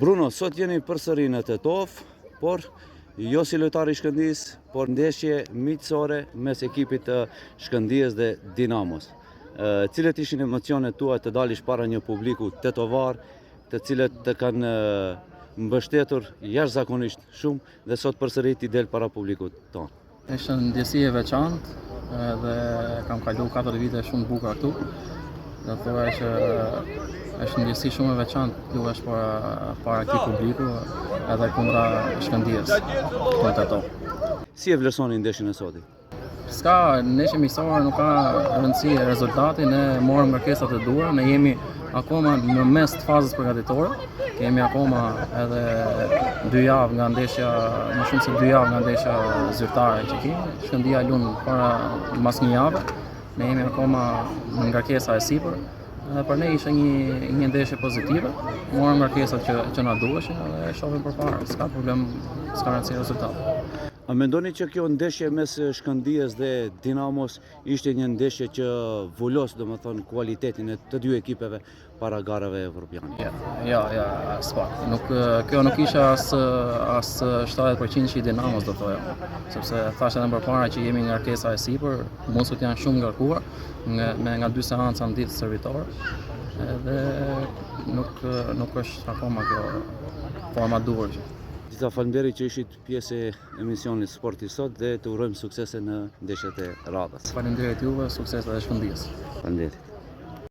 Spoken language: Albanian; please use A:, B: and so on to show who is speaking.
A: Bruno, sot jeni përsëri në Tetovë, por jo si lojtar i Shkëndijës, por ndeshje miqësore mes ekipit të Shkëndijës dhe Dinamos. Cilët ishin emocionet tua të dalish para një publiku tetovar, të cilët të kanë mbështetur jashtëzakonisht shumë dhe sot përsëri ti del para publikut tonë?
B: Është një ndjesi e veçantë edhe kam kalu 4 vite shumë të bukura këtu. Do të thoja që është një ndjesi shumë e veçantë të luash para para këtij publiku edhe kundra Shkëndijës këtu në Tetovë.
A: Si e vlerësoni ndeshjen e sotit?
B: S'ka ndeshje miqësore, nuk ka rëndësi rezultati, ne morëm ngarkesat e duhura, ne jemi akoma në mes të fazës përgatitore, kemi akoma edhe dy javë nga ndeshja, më shumë se dy javë nga ndeshja zyrtare që kemi, Shkëndija lun para mas një jave, ne jemi akoma në ngarkesa e sipër, edhe për ne ishte një, një ndeshje pozitive, morëm ngarkesat që, që na duheshin edhe shohim përpara, s'ka problem, s'ka rëndësi rezultati.
A: A mendoni që kjo ndeshje mes Shkëndijës dhe Dinamos ishte një ndeshje që vulos, domethënë, kualitetin e të dy ekipeve para garave evropiane?
B: Ja, ja, ja, aspak. Nuk kjo nuk ishte as as 70% i Dinamos do thoja. Sepse thashë edhe më përpara që jemi ngarkesa e sipër, muskujt janë shumë ngarkuar nga me nga dy seanca në ditë stërvitore. Edhe nuk nuk është akoma kjo forma duhur që.
A: Dita faleminderit që ishit pjesë e emisionit Sporti Sot dhe të urojmë suksese në ndeshjet e
B: radhës. Faleminderit juve, suksese edhe Shkëndijës.
A: Faleminderit.